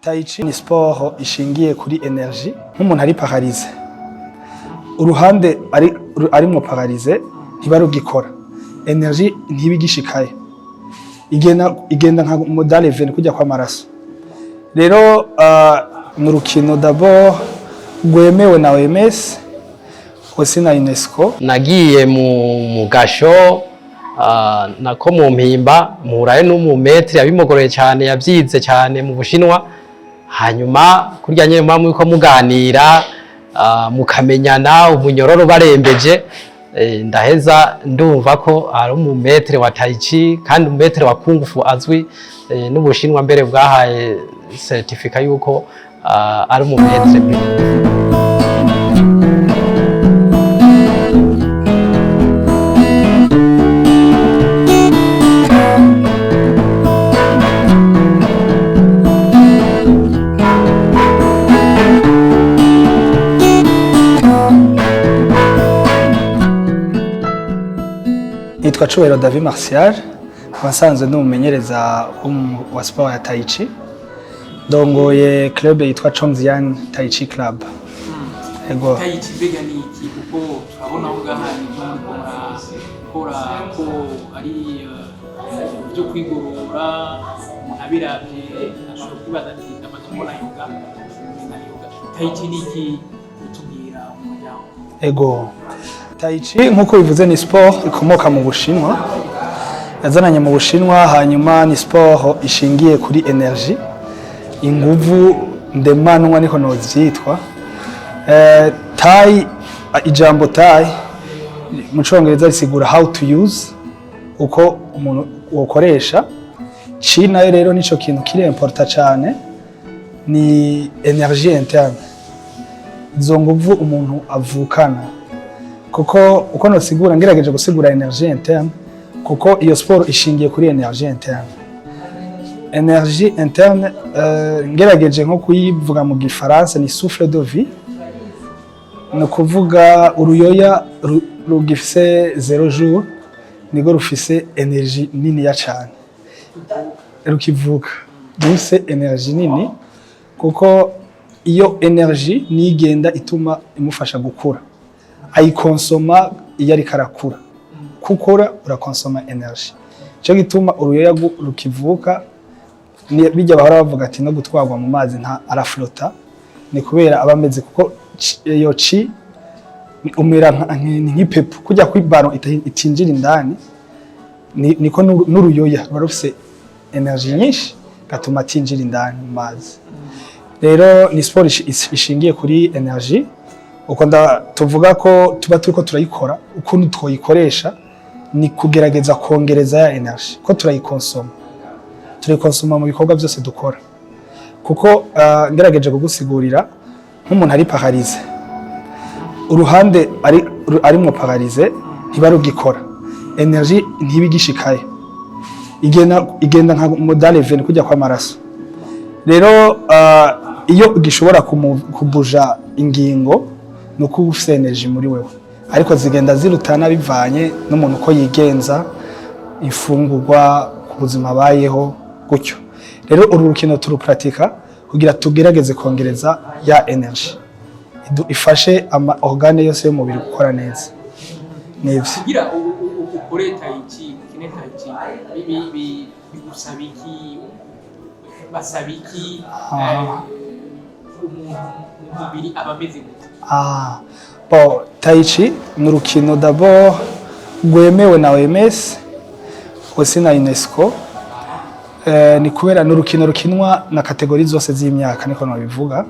Tai chi ni sport ishingiye kuri énergie. Nk'umuntu ari paralysé, uruhande ari arimwo paralysé ntibarugikora, énergie ntibigishikaye, igenda nka modale veine, kujya kw'amaraso. Rero ni urukino d'abord rwemewe na OMS, aussi na UNESCO. Nagiye mu gasho, nako mu Mpimba, mpurayo n'umu maître yabimogoreye cyane, yabyize cyane mu Bushinwa. Hanyuma kurya nyene muba muriko muganira, mukamenyana, umunyororo barembeje, ndaheza ndumva ko ari umu maître wa tai chi kandi umu maître wa kung fu azwi, n'Ubushinwa mbere bwahaye certificat yuko ari umu maître. Nitwa Cubahiro David Martial, nkaba nsanzwe ndi umumenyereza wa sport ya tai chi. Ndongoye club yitwa Chongxian Tai Chi Club. Ego. Tai chi mbega ni iki? Kuko turabona aho ngaha ni nk'uko murakora ko ari byo kwigorora. Umuntu abiravye ashobora kwibaza ati: "Ndamaze kubona yoga, na yoga." Tai chi ni iki? Utubwira mu majambo. Ego. Tai chi, nk'uko bivuze, ni sport ikomoka mu Bushinwa. Yazananye mu Bushinwa, hanyuma ni sport ishingiye kuri énergie, inguvu ndemanwa niko novyitwa. Tai, ijambo tai mu Congereza risigura "how to use", uko umuntu wokoresha. Chi nayo rero nico kintu kiri important cyane, ni énergie interne, izo nguvu umuntu avukana. Kuko uko nosigura, ngerageje gusigura énergie interne, kuko iyo sport ishingiye kuri énergie interne. Énergie interne, ngerageje nko kuyivuga mu Gifaransa, ni souffle de vie. Ni ukuvuga uruyoya rugifise 0 jour niko rufise énergie niniya cane. Rukivuka rufise énergie nini, kuko iyo énergie niyo igenda ituma imufasha gukura, ayikonsoma iyo ariko arakura. Kukura urakonsoma énergie, cyo gituma uruyoya rukivuka bijya bahora bavuga ati no gutwarwa mu mazi nta araflota, ni kubera aba ameze kuko iyo chi umera ni nk'ipepo kujya kuri ballon itinjira indani, niko n'uruyoya ruba rufise énergie nyinshi, gatuma atinjira indani mu mazi. Rero ni sport ishingiye kuri énergie. Uko tuvuga ko tuba turiko turayikora, ukuntu twoyikoresha ni kugerageza kongereza ya énergie, ko turayikonsoma, turayikonsoma mu bikorwa byose dukora. Kuko ngerageje kugusigurira, nk'umuntu ari paralysé, uruhande ari arimwo paralysé ntibarugikora, énergie ntibigishikaye, igenda nka modale veine, kujya kw'amaraso. Rero iyo gishobora kubuja ingingo, ni uko uba ufise énergie muri wewe, ariko zigenda zirutana bivanye n'umuntu uko yigenza, imfungurwa, ku buzima abayeho gutyo. Rero uru rukino turuparatika kugira tugerageze kongereza ya énergie, ifashe ama organes yose y'umubiri gukora neza. Nivyo. Kugira ukore tai chi, ukine tai chi, bigusaba iki? Basaba iki? Umuntu mu mubiri aba ameze gute? Ah, bon, tai chi ni urukino d'abord rwemewe na OMS, aussi na UNESCO. Ni kubera ni urukino rukinwa na catégories zose z'imyaka, niko nabivuga,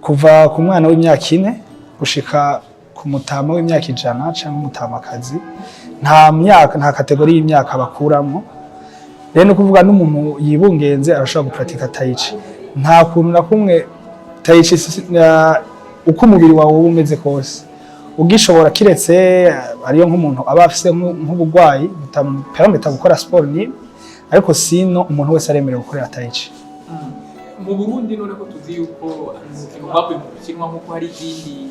kuva ku mwana w'imyaka 4 gushika ku mutama w'imyaka 100 cyangwa umutamakazi. Nta myaka, nta catégorie y'imyaka bakuramo. Rero ni ukuvuga n'umuntu yibungenze arashobora guparatika tai chi. Nta kuntu na kumwe tai chi uko umubiri wawe uba umeze kose ugishobora, kiretse ariyo nk'umuntu aba afise nk'uburwayi butamupermeta gukora siporo ni, ariko sino umuntu wese aremerewe gukorera tai chi. Mu Burundi none, ko tuzi yuko ari umukino wavuye mu gukinwa, nk'uko hari izindi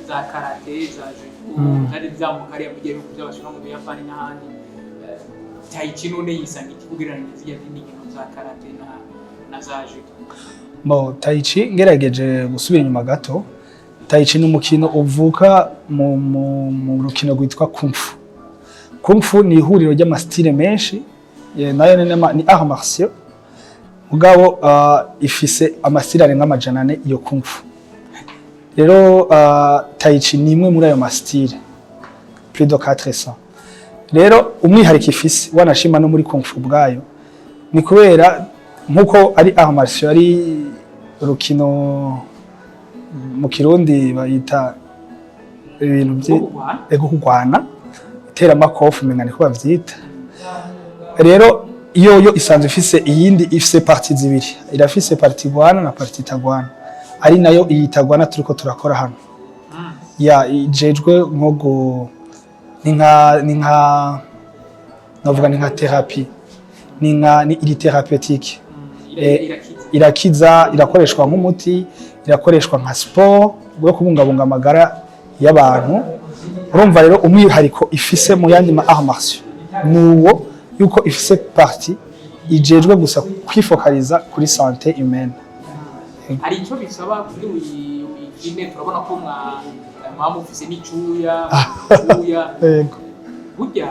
za karate, za judo, zari zamuka hariya mu gihugu by'Abashinwa, mu Buyapani n'ahandi, tai chi none yisanga iki kugereranya ziriya zindi nkino za karate na na za judo? Bo, tai chi, ngerageje gusubira inyuma gato, tai chi ni umukino uvuka mu rukino rwitwa kung fu. Kung fu ni ihuriro ry'ama styles menshi, nayo ni art martial, mugabo ifise ama styles arenga 400 iyo kung fu. Rero tai chi ni imwe muri ayo ma styles, plus de 400. Rero umwihariko ifise, wanashima no muri kung fu ubwayo, ni kubera nkuko ari art martial, ari urukino, mu Kirundi bayita ibintu bwo kurwana. Ego, kurwana, iteramakofu umenga niko bavyita. Rero iyo yo isanzwe ifise iyindi, ifise parties zibiri: irafise partie igwana na partie itagwana, ari nayo iyi itagwana turiko turakora hano. Ya ijejwe nko ni nka novuga ni nka thérapie, ni iri thérapeutique. Irakiza. Irakiza, irakoreshwa nk'umuti, irakoreshwa nka sport yo kubungabunga amagara y'abantu. Urumva rero umwihariko ifise mu yandi ma arts martiaux ni uwo yuko ifise partie ijejwe gusa kwifokaliza kuri santé humaine. Hari icyo bisaba kuri uyikine? Turabona ko mwa mufise n'icuya icuya. Yego. Burya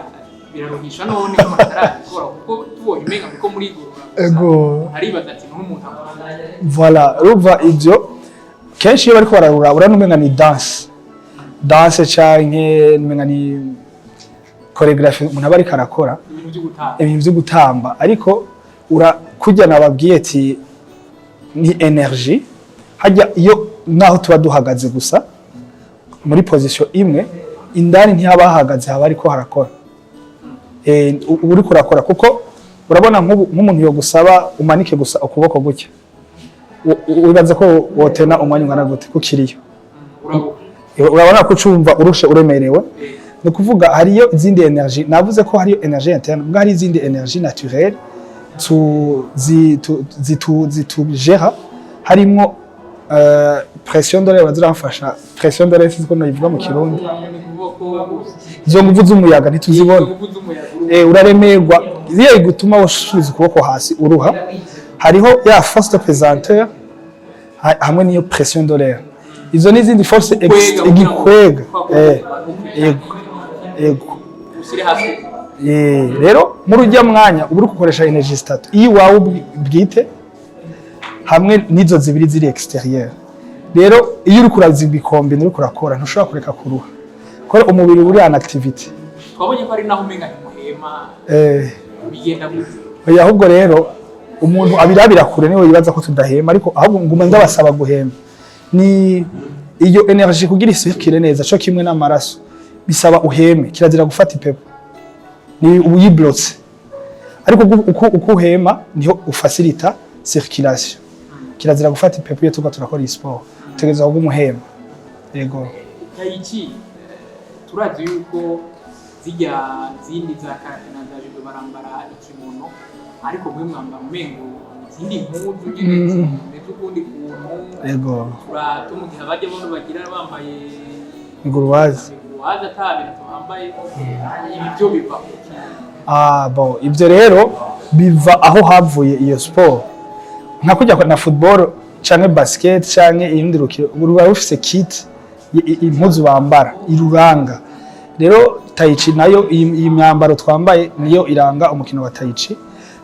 biraruhisha none ko umuntu atarabikora? Kuko tubonye umenga muriko murigorora gusa, aribaza ati: "None umuntu akora?" Voilà, urumva ivyo kenshi iyo bariko bararura urabona umenga ni danse canke umenga ni chorégraphie umuntu aba ariko arakora. Ibintu byo gutanga. Ibintu vyo gutamba, ariko ura kurya nababwiye ati ni énergie. Hajya iyo naho tuba duhagaze gusa muri position imwe, indani ntihaba hahagaze, haba ariko harakora. Uba uriko urakora, kuko urabona nk'umuntu yogusaba umanike gusa ukuboko gutya, wibaza ko wotena umwanya ungana gute kukiriyo? Urabona. Urabona ko ucumva urushe, uremerewe. Ni ukuvuga hariyo izindi énergie. Navuze ko hariyo énergie interne, mbwa hari izindi énergie naturelle tu zitu zitu zitugera, harimwo pression de l'air ziramfasha. Pression de l'air, sinzi ko noyivuga mu Kirundi. Ni ukuvuga ko Izo nguvu z'umuyaga ntituzibona. Inguvu z'umuyaga. Uraremerwa iyo igutuma usubiza ukuboko hasi, uruha. Hariho ya force de pesanteur hamwe n'iyo pression de l'air. Izo n'izindi force igikwega. Yego. Ushyire hasi. Rero muri ujya mwanya uba uri gukoresha énergie zitatu: iyo iwawe bwite hamwe n'izo zibiri ziri extérieur. Rero iyo uri kurazibikombina, uri kurakora, ntushobora kureka kuruha kuko umubiri uri en activité. Twabonye ko ari naho umenga ntimuhema. Bigenda gute? Oya, ahubwo rero umuntu abirabira kure niwe yibaza ko tudahema, ariko ahubwo nguma ndabasaba guhema. Ni iyo énergie kugira isirikire neza, co kimwe n'amaraso, bisaba uheme. Kirazira gufata ipepo, ni uyiblotse, ariko uko uhema niho ufacilita circulation. Kirazira gufata ipepo iyo turiko turakora iyi sport, utegerezwa kuguma uhema, yego. Tai chi, turazi yuko zijya zindi za karate na za judo barambara ikimono, ariko mwe mwambara umengo izindi mpuzu nyene zimeze ukundi kuntu. Turato mu gihe abajya bono bagira bambaye Inguruwazi. Inguruwazi, ata birato bambaye. Ibi byo biva kuki? Ah, bon, ibyo rero biva aho havuye iyo sport. Nka kujya na football canke basket canke iyindi rukino ruba rufise kit, impuzu bambara iruranga. Rero tai chi nayo, iyi myambaro twambaye niyo iranga umukino wa tai chi.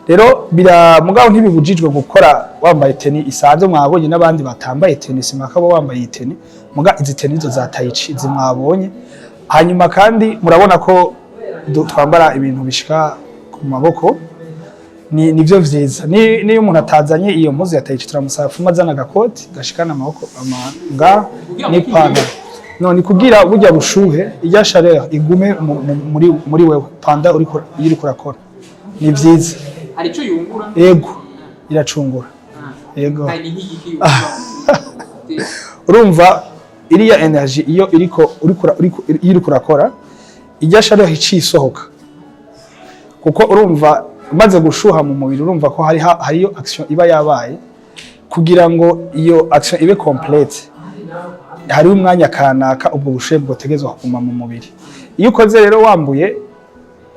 Rero bira mugabo ntibibujijwe gukora wambaye tenue isanzwe. Mwabonye n'abandi batambaye tenue, simaka bo wambaye iyi tenue, muga izi tenue nizo za tai chi izi mwabonye. Hanyuma kandi murabona ko twambara ibintu bishika ku maboko, ni nivyo vyiza. Ni niyo umuntu atazanye iyo mpuzu ya tai chi, turamusaba fuma azana agakoti gashikana amaboko nga n'ipantaro. No ni kugira burya bushuhe, irya chaleur igume muri wewe panda uriko, iyo uriko urakora, ni vyiza. Hari icyo yungura? Yego, iracungura, yego. Hari nk'igiki yungura? Urumva iriya énergie iyo iriko iyo uriko urakora, irya chaleur iciye isohoka, kuko urumva umaze gushuha mu mubiri, urumva ko hariyo action iba yabaye. Kugira ngo iyo action ibe complète, hariho umwanya kanaka ubwo bushuhe bwotegezwa kuguma mu mubiri. Iyo ukoze rero wambuye,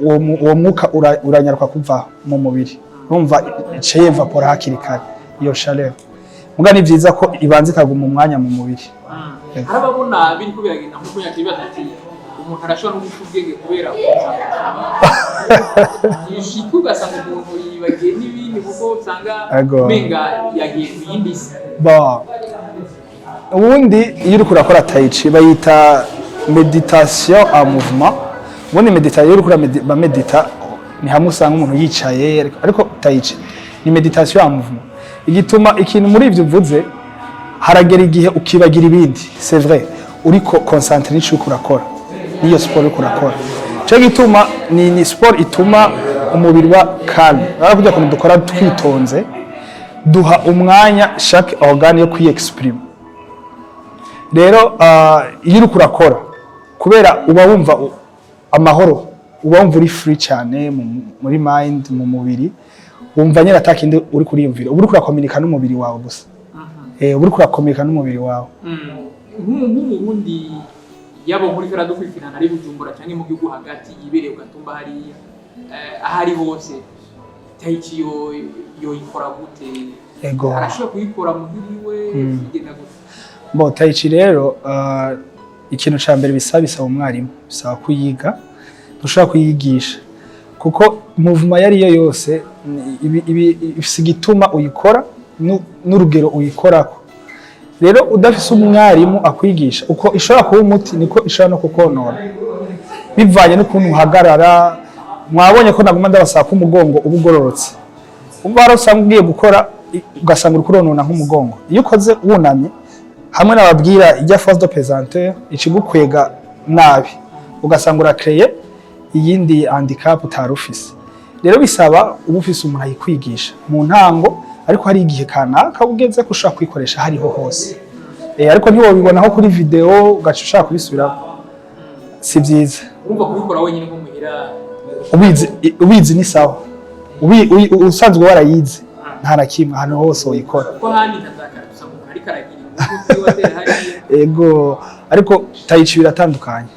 uwo mwuka uranyaruka kuva mu mubiri, urumva iciye évapora hakiri kare. Iyo chaleur, muga ni vyiza ko ibanza ikaguma umwanya mu mubiri. Hari ababona biriko biragenda nkuko yakibaza ati umuntu arashobora no guca ubwenge kubera ishika, ugasanga umuntu yibagiye n'ibindi kuko usanga umenga yagiye ku yindi si. Bon. Ubundi iyo uriko urakora tai chi bayita méditation en mouvement. Ubundi méditation, iyo uriko uramedita ni hamwe usanga umuntu yicaye, ariko tai chi ni méditation en mouvement. Igituma ikintu muri ivyo uvuze, haragera igihe ukibagira ibindi, c'est vrai, uriko concentré n'ico uriko urakora, n'iyo sport uriko urakora. Ico gituma ni sport ituma umubiri uba calme. Urabona kurya kuntu dukora twitonze, duha umwanya chaque organe yo kwiexprime. Rero iyo uriko urakora, kubera uba wumva amahoro, uba wumva uri free cyane muri mind, mu mubiri, wumva nyine atakindi uri kuriyumvira, uba uriko urakominika n'umubiri wawe gusa. Uba uriko urakominika n'umubiri wawe. Nk'umurundi yaba muri karadukurikirana ari Bujumbura cyangwa mu gihugu hagati, yibereye ugatumba hariya, aho ari hose, tai chi yo yoyikora gute? Arashobora kuyikora muhiriwe? Bigenda gute? Bo, tai chi rero, ikintu ca mbere bisaba umwarimu, bisaba kuyiga. Ntushobora kuyigisha kuko mouvement iyo ariyo yose ifise igituma uyikora n'urugero uyikorako. Rero udafise umwarimu akwigisha, uko ishobora kuba umuti niko ishobora no kukonona, bivanye n'ukuntu uhagarara. Mwabonye ko naguma ndabasaba ko umugongo uba ugororotse. Umva, hari usanga ugiye gukora ugasanga uriko uronona nk'umugongo. Iyo ukoze wunamye, hamwe nababwira ijya force de pesanteur ikigukwega nabi, ugasanga urakreye iyindi handicap utari ufise. Rero bisaba uba ufise umuntu ayikwigisha mu ntango, ariko hari igihe kanaka ugeze ko ushobora kuyikoresha hariho hose. Ariko ntiwobibonaho kuri video ugaca ushaka kubisubiramo, si byiza. Urumva kubikora wenyine nko muhira? Ubizi, ubizi ni sawa. Usanzwe warayize, nta na kimwe, ahantu hose uyikora. Kuko ahandi ntazakara usanga umuntu ariko aragira ingufu ziwe atera hariya. Ego, ariko tai chi biratandukanye.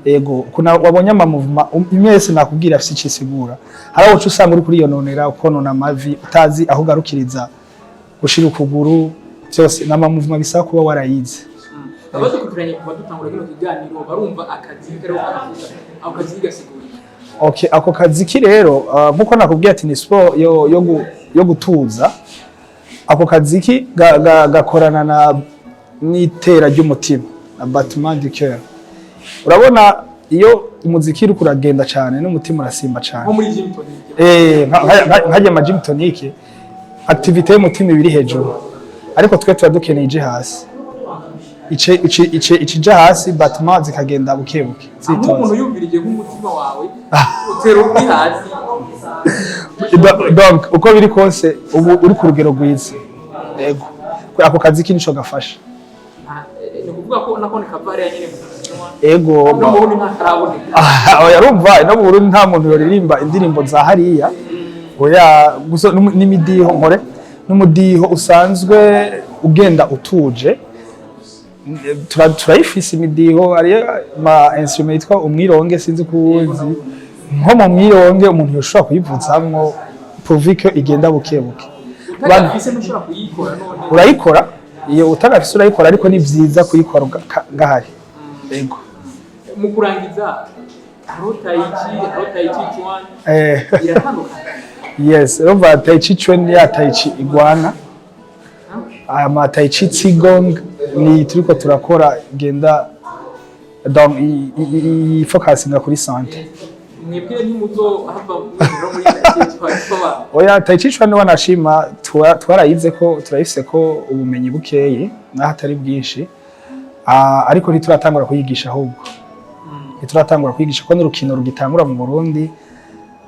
Ego, kuna wabonye ama mouvement imwe yose nakubwira afise icyo isigura. Hari aho uca usanga uri kuriyononera, ukonona amavi, utazi aho ugarukiriza gushira ukuguru. Byose ni ama mouvement bisaba kuba warayize. Abadukurikiranye kuva dutangura kino kiganiro barumva akazi kariho karavuga, ako kazi gasigura iki? Okay, ako kaziki rero, nkuko nakubwiye ati ni sport yo gutuza. Ako kaziki gakorana na n'itera ry'umutima, na battement du cœur. Urabona iyo umuziki uriko uragenda cyane, n'umutima urasimba cyane. Nko muri gym tonic. Nkajya ama gym tonic, activité y'umutima ibiri hejuru, ariko twe tuba dukeneye ije hasi, ice ice ice ikija hasi, battement zikagenda buke buke. Aho umuntu Zitonze. yumvirije nk'umutima wawe utera uri hasi. Donc uko biri kose ubu uri ku rugero rwiza. Yego, ako kazi nico gafasha. Ni ukuvuga ko nako kava hariya nyine mu Bushinwa? Ego. No mu Burundi ntakaraboneka? Oya, urumva no mu Burundi nta muntu yoririmba indirimbo za hariya, oya. Gusa n'imidiho nkore n'umudiho usanzwe ugenda utuje. Turayifise imidiho, hariyo ma instrument yitwa umwironge, sinzi ko uwuzi. Nko mu mwironge umuntu yoshobora kuyivuzamwo, pourvu que igenda buke buke. Utagafise ntushobora kuyikora none? Urayikora, iyo utagafise urayikora, ariko ni vyiza kuyikora gahari. Yego. Mu kurangiza, hariho tai chi, hariho tai chi chuan, biratandukanye? Yes, urumva tai chi chuan ya tai chi igwana, ama tai chi qigong ni turiko turakora genda, donc focusinga kuri santé. Mwebwe ntimuzo hava mwinjira muri tai chi chuan kuba? Oya, tai chi chuan wanashima twarayize ko turayifise ko ubumenyi bukeyi naho atari bwinshi. Ariko ntituratangura kuyigisha, ahubwo ntituratangura kwigisha ko n'urukino rugitangura mu Burundi,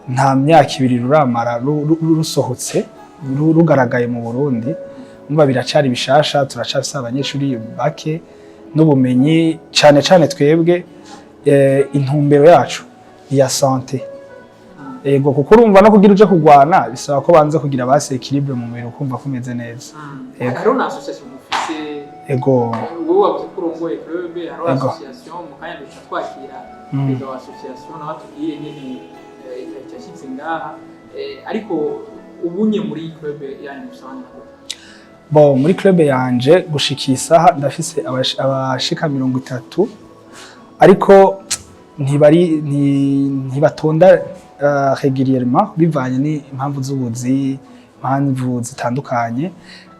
nta myaka 2 ruramara rusohotse, rugaragaye mu Burundi. Umva, biracari bishasha, turacafise abanyeshuri bake n'ubumenyi. Cane cane twebwe intumbero yacu ni ya santé. Yego, kuko urumva no kugira uje kugwana bisaba ko banza kugira base équilibre mu mubiri, ukumva ko umeze neza. Yego. Hariho na association mufise? Ego. Wowe wavuze ko urongoye club, hariho Yego. association. Mu kanya duca twakira perezida wa association nawe atubwire nyene itariki yashyitse ngaha. Ariko ubunye muri club yanyu musobanura gute? Bon, muri club yanje gushika isaha ndafise abashika 30, ariko ntibari ntibatonda régulièrement, bivanye n'impamvu z'ubuzi, impamvu zitandukanye.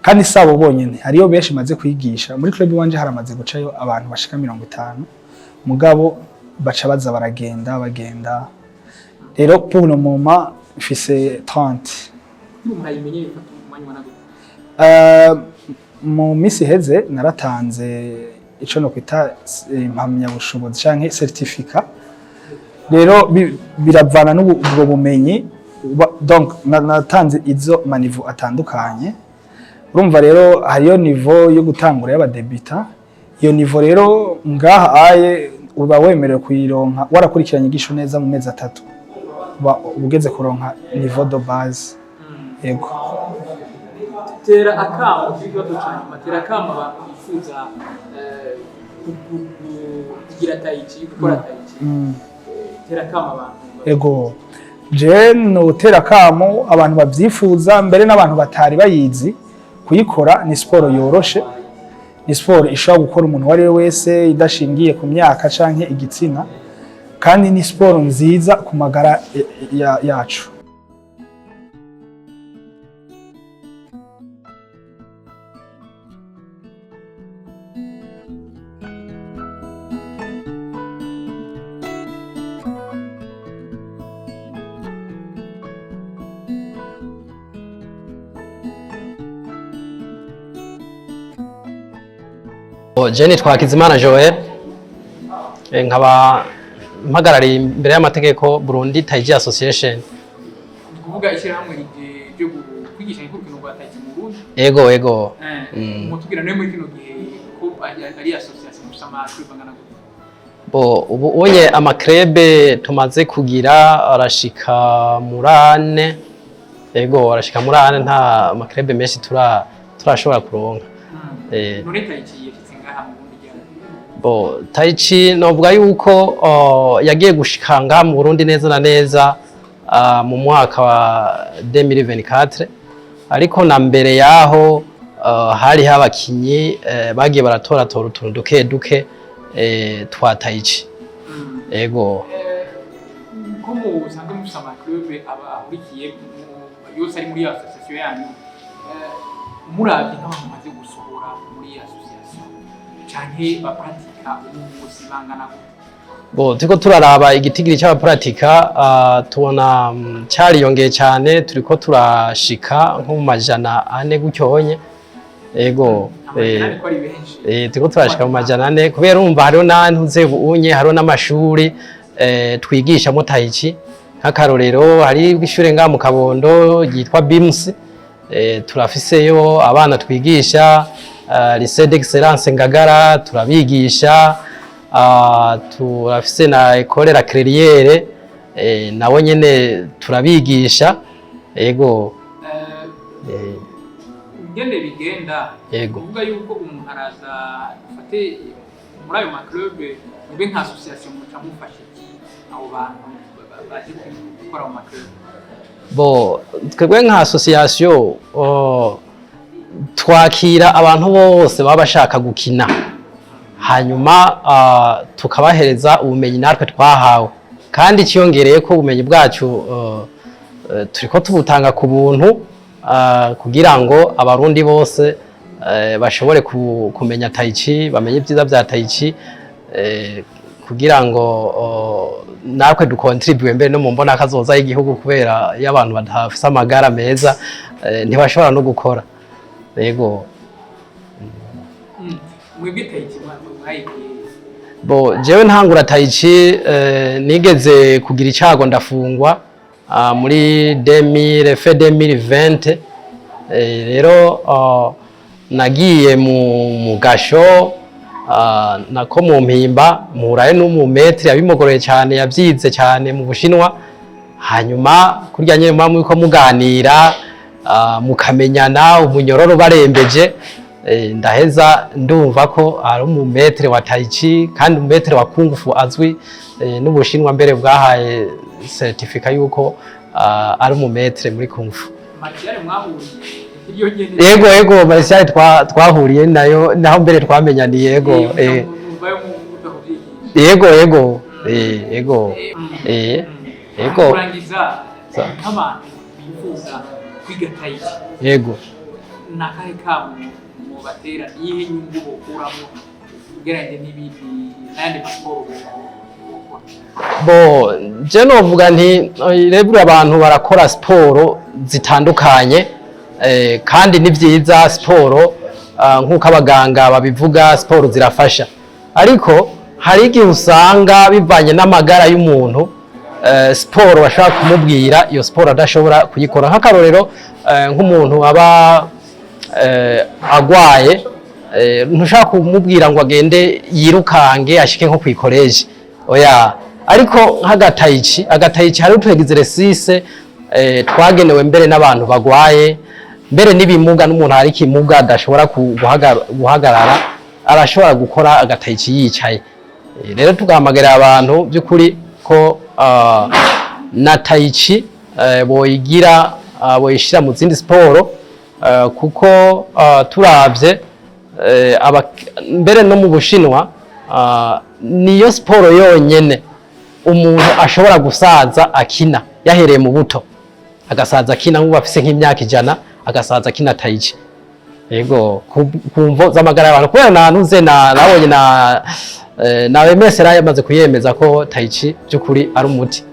Kandi sabo bonyene, hariyo benshi maze kwigisha muri club iwanje. Haramaze gucayo abantu bashika 50, mugabo baca baza baragenda bagenda. Rero pour le moment mfise 30. Kugira umuntu ayimenye bifata umwanya ungana gute? Mu minsi iheze naratanze ico no kwita impamyabushobozi canke certificat. Rero biravana n'ubwo bumenyi donc natanze izo ma niveau atandukanye. Urumva rero hariyo niveau yo gutangura y'aba débutants. Iyo niveau rero ngaha aye uba wemerewe kuyironka warakurikiranye inyigisho neza mu mezi 3, uba ugeze kuronka niveau de base, yego. Tera akamo k'ikibazo ca nyuma, tera akamo abantu bifuza kugira tai chi, gukora tai chi. Tera akamo abantu. Ego, je notera akamo abantu bavyifuza, mbere n'abantu batari bayizi, kuyikora. Ni siporo yoroshe, ni siporo ishobora gukora umuntu uwo ari we wese, idashingiye ku myaka canke igitsina, kandi ni siporo nziza ku magara yacu. Je nitwa Hakizimana Joel, nkaba mpagarariye imbere y'amategeko Burundi Taiji Association. Ni kuvuga ishyirahamwe ryo kwigisha urukino rwa tai chi mu Burundi? Ego. Mutubwira nawe muri kino gihe ko ari association mufise ama club angana gute? Bo ubu unye ama club tumaze kugira arashika muri ane. Ego, arashika muri ane, nta ma club menshi turashobora kuronka. None tai chi yashitse ngaha mu Burundi ryari? Bo tai chi novuga yuko yagiye gushika ngaha mu Burundi neza na neza mu mwaka wa 2024, ariko na mbere yaho hariho abakinyi bagiye baratoratora utuntu duke duke twa tai chi. Ego. Ko musanzwe mufise ama club aba ahurikiye yose ari muri iyo association yanyu, muravye nk'abantu mumaze gusohora muri iyo association canke bapratika ubu munsi bangana gute? Bo turiko turaraba igitigiri c'abapratika, tubona cariyongeye cyane, turiko turashika nko mu 400 gutyonye. Ego. 400 ko ari benshi? Turiko turashika mu 400, kubera urumva hariho n'antuze unye, hariho n'amashuri twigishamo tai chi. Nk'akarorero, hari ishure ngaha mu Kabondo ryitwa BIMS, turafiseyo abana twigisha, Lycée d'Excellence Ngagara turabigisha, turafise na École La Clairière, nabo nyene turabigisha. Ego. Ingene bigenda? Yego. Kuvuga yuko umuntu araza, ufate muri ayo ma club, mube nka association muca mufasha iki abo bantu baje gukora mu ma club? Bo twebwe nka association twakira abantu bose baba bashaka gukina, hanyuma tukabahereza ubumenyi natwe twahawe, kandi ikiyongereye ko ubumenyi bwacu turiko tubutanga ku buntu, kugira ngo abarundi bose bashobore kumenya tai chi, bamenye ibyiza bya tai chi, kugira ngo natwe dukontribuye mbere no mu mbona kazoza y'igihugu, kubera iyo abantu badafise amagara meza ntibashobora no gukora. Yego. Mwebwe tai chi mwayigiye? Bo jewe ntangura tai chi, nigeze kugira icago ndafungwa muri 2000 fe 2020. Rero nagiye mu gasho, nako mu mpimba, mpurayo n'umu maître yabimogoreye cyane, yavyize cyane mu Bushinwa. Hanyuma kurya nyene muba muriko muganira, mukamenyana, umunyororo barembeje, ndaheza ndumva ko ari umu maître wa tai chi kandi umu maître wa kung fu azwi, n'Ubushinwa mbere bwahaye certificat yuko ari umu maître muri kung fu. Martial mwahuriye Iryo nyene. Yego, Martial twahuriye nayo, naho mbere twamenyaniye, yego. Muvayo muja kuvyigisha. Yego. Kurangiza, nk'abantu bifuza kwiga tai chi, ni akahe kamo mubatera? Iyihe nyungu bokuramo ugereranyije n'ibindi n'ayandi masiporo bokora? Bo je novuga nti rero abantu barakora siporo zitandukanye, kandi ni byiza siporo, nk'uko abaganga babivuga, siporo zirafasha, ariko hari igihe usanga bivanye n'amagara y'umuntu, siporo bashobora kumubwira iyo siporo adashobora kuyikora. Nk'akarorero, nk'umuntu aba agwaye, ntushobora kumubwira ngo agende yirukange ashike nko kw'ikoreje, oya. Ariko nk'aga tai chi, aga tai chi hari utu exercice twagenewe mbere n'abantu bagwaye, mbere n'ibimuga, n'umuntu hari ikimuga adashobora guhagarara arashobora gukora aga tai chi yicaye. Rero tugahamagarira abantu by'ukuri ko na tai chi boyigira, boyishira mu zindi siporo, kuko turavye mbere no mu Bushinwa, niyo siporo yonyene umuntu ashobora gusaza akina, yahereye mu buto agasaza akina, nk'ubu afise nk'imyaka 100 agasaza akina tai chi. Yego, ku mvo z'amagara y'abantu, kubera na ntuze na nabonye na OMS yamaze kuyemeza ko tai chi by'ukuri ari umuti,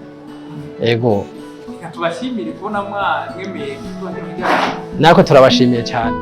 yego. Reka tubashimire kubona mwemeye kuduha kino kiganiro. Natwe turabashimiye cyane.